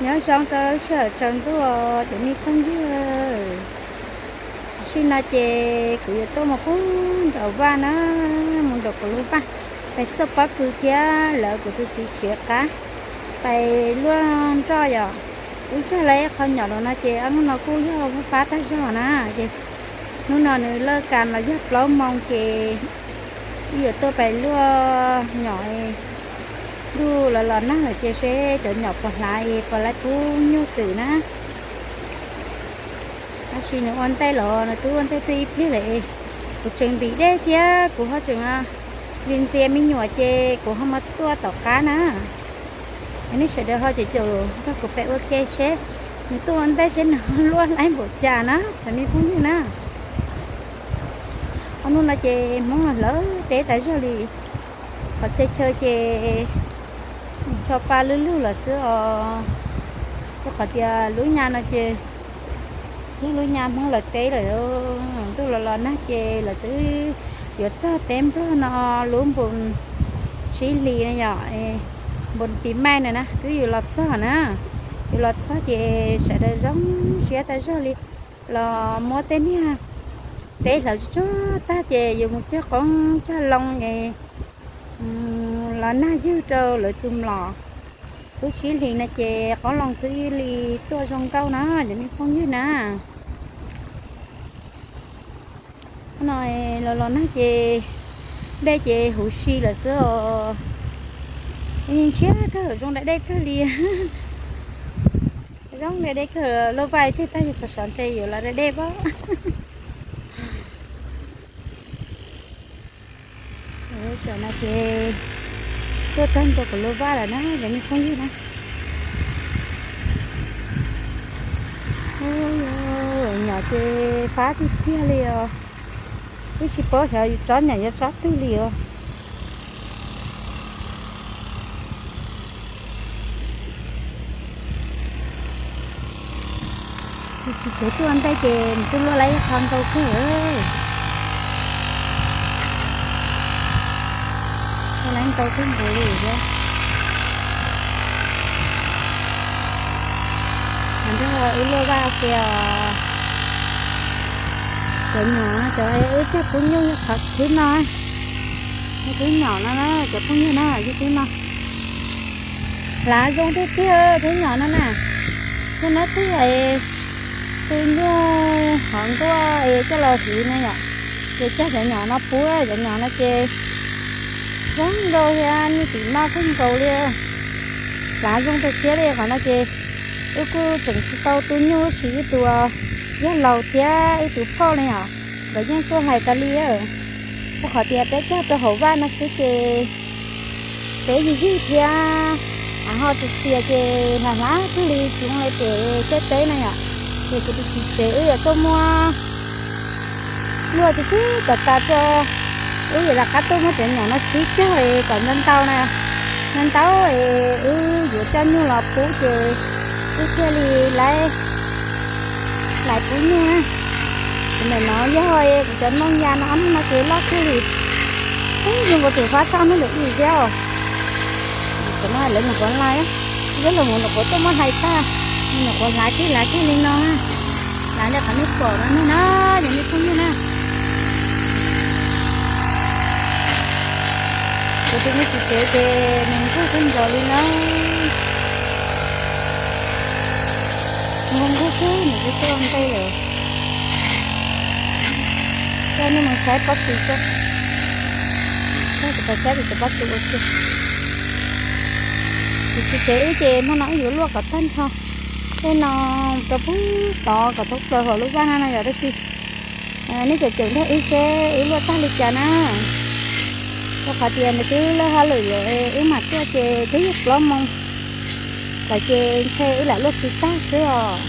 Nyob zoo rau sij hawm tsaus ntuj cov me phooj ywg. Tam sim no ces kuv yuav tuaj mus pub nraum vaj na, mus nraum kuv lub vaj, pais xauj pob kws thiab lawv kuv tus txiv tshiav qab, pais luaj nroj yom. Wb cog lawv qhov nyom los no ces ob hnub no kuj yog fab fab tag zog na. Ces hnub no nws lawj kas los yog plaub moos ces wb yuav tuaj pais luaj nyom. Ntuj los los nag lawm ces seb cov nyom puas hlav es puas laib pub nyuj twm na. Tab sis nws ua ntej los nws twb ua ntej twb ib pliag lawm es kuv tseem ntim dej thiab kuv ho tseem li ntxias me nyuam ces kuv ho mus tuaj tom qab na. Nej sawv daws ho caum caum nrog kuv pem ua ke seb nws tuaj ua ntej seb nws luaj laib npaum cas na cov me phooj ywg na. Ob hnub no ces Hmoob los hlawv teb tas zog li, qhov txhia chaw ces tsho pa lwj lwg los xwb os. Rau qhov tias lub nyab no ces yog lub nyab Hmoob lawv teb lawm. Ntuj los los nag ces lawv twb yuav txog teb Nplog no lub npun tsib hlis na yom, npun pis maij na na twb yuav los txog na. Yuav los txog ces sawv daws zoo siab tas zog li los muab tej niag teb hlawv tsuag tsuag tag ces yuav mus cog qoob cog loo es los nag ywg rau lawv tus mlom. Lub tsib hlis no ces qoob loo twb li tuaj zoo nkauj na cov me phooj ywg na. Hnub no los los nag ces dej ces huv si lawm xwb os. Yeej ntshiab kawg zoo da dej kawg li. Zoo da dej kawg, luaj vaj twg tag yog sov sov ntshe yuav los da dej pab. Tam no ces tuaj txog ntua kuv lub vaj lawm na cov me phooj ywg na. Nyom ces fab tiag tiag li os. Twb tsis paub xyov tsob nyom yuav tsob twg li os. Tsis tshua tuaj ntej ces nws twb luaj laib ib qho ntau kawg. Luaj laib ntau kawg nkaus li thiab. Nrog wb luaj vaj kiag os. Cov nyom no cov wb cog pub nyuj yog qhov thib no. Thib nyom no na cov phooj ywg na, thib no. Hlav zoo tiag tiag thib nyom no na. Hnub no twb tu nyuj hov nkuaj es coj los hliv na yom. Ces cog cov nyom no pub, cov nyom no ces zoo nkauj thiab nyuj twm noj kawg nkaus li. Hlav zoo tas siab li qhov no ces wb kuj tseem tsis tau tu nyuj, wb siv wb tus yawg laus thiab wb tus phauj ne yom, nkawd yeej tuaj hais tas li. Rau qhov tias peb cog rau hauv vaj no xwb ces peb yig yig thiab ho txias txias ces hlav hlav kawg li tsis zoo li pem tej teb na yom. Ces kuv tus txiv tsev wb yuav tuaj muab luaj tib tib kom tas tso, wb yuav rov qab tuaj muab cov nyom no sib cog es kom ntau ntau na, ntau ntau es wb yuav coj nyuj los pub ces wb thiaj li laiv, laiv pub nyuj na. Kuv ntawm no yog kuv cov nooj ya no ob hnub no ces loj kawg li, zoo nkaus tus fab txog hnub ntawm ib thiab os. Cov no lawv nyuam qhuav laiv, ib lub nyuam qhuav tuaj muab hlais tag, nyuam qhuav hlav kiag hlav kiag li no, hlav li qhov nej pom no na, cov me phooj ywg na. Kuv tus me txiv tsev ces nws nquag kawg nkaus li na. Nquag nquag kawg, nws twb tuaj ntej lawm. Coj nej mus saib pob kws tso. Coj kuv pais saib kuv cov pob kws ua ke. Kuv tus txiv tsev wb ces hmo no wb yuav luaj kom tag nrho tej no rau pug tod kom thoob plaws hauv lub vaj no no yom, tab sis nej caum caum nrog wb seb wb luaj tag li cas na. Rau qhov tias nws twb lawj hauj lwm lawm, wb mam tuaj ces twb yog plaub moos lawm ces ntshe wb lam luaj tsis tag xwb os.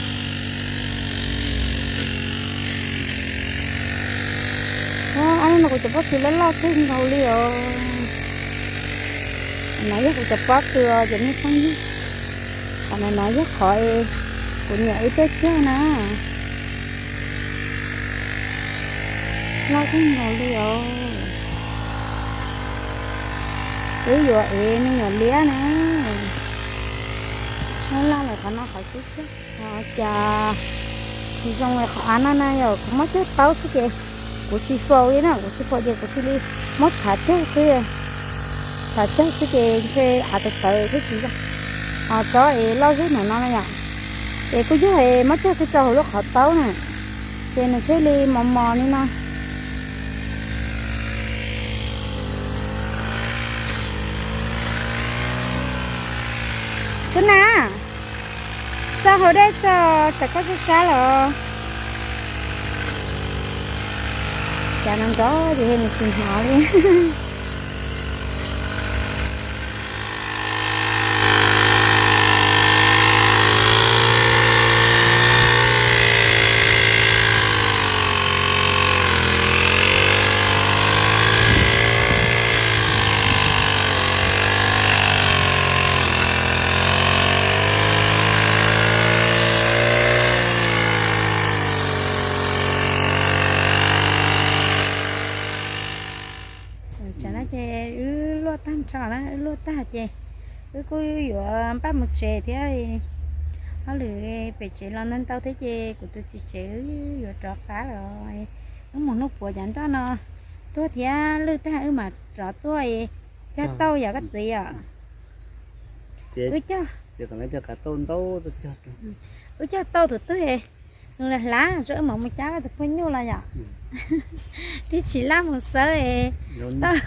Ob hnub no kuv cov pob kws loj loj kawg nkaus li os. No yog kuv cov pob kws os cov me phooj ywg. Qhov no no yog qhov kuv niam wb tuaj cog na. Loj kawg nkaus li os. Wb yuav ev me nyuam liab na. Loj loj lawm. No qhov xub cog, cas tsis zoo li qhov av no na, yog kuv muab cog taub xwb ces kuv tsis faus li na, kuv tsis faus ces kuv cia li muab tshav cog xwb. Tshav cog xwb ces ntshe av tawv tawv thiab tsis zoo. Tsov es loj zog ntawm no na yom, es kuj yog es muab cog kiag rau hauv lub qhov taub na, ces nws thiaj li mos mos li no. Xub na, xa hauv dej tso, tsam koj sab sab los. Cas no nrov ces nws tsis hnov li. Tsam no ces wb luaj tag nrho na, wb luaj tag ces wb kuj yuav npaj mus tsev thiab. Hauj lwm pem tsev los ntau ntau thiab ces kuv tus txiv tsev wb yuav rov qab los. Wb mus hnub puav cov nroj no tuag thiab lwj tag wb mam rov tuaj cog tauj yom koj txiv yom. Wb cog, wb cog tauj thaum twg nws hlav tso wb mam mus cab tus phooj nyuj los yom. Thiaj tsis laj mus xawb tauj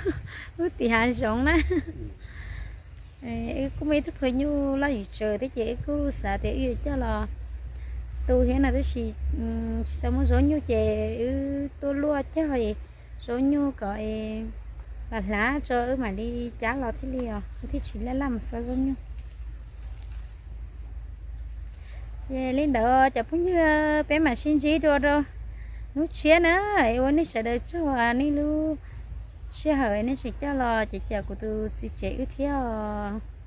lub tim hav zoov na. Wb kuj muaj ib tug phooj nyuj loj yim tsawv thiab ces wb kuj xav tias wb yuav coj los tu thiab no tab sis tsis tau muaj zaub nyuj ces wb tuaj luaj cog zaub nyuj kom los hlav tso wb mam li cab los thiaj li os, wb thiaj tsis laj laj mus xawb zaub nyuj. Ces li ntawd cov phooj ywg, peb mam sib ntsib dua rau hnub tshiab na. Ua nej sawv daws tsaug nej lub sij hawm nej tseem coj los ces caum kuv tus txiv tsev wb thiab os.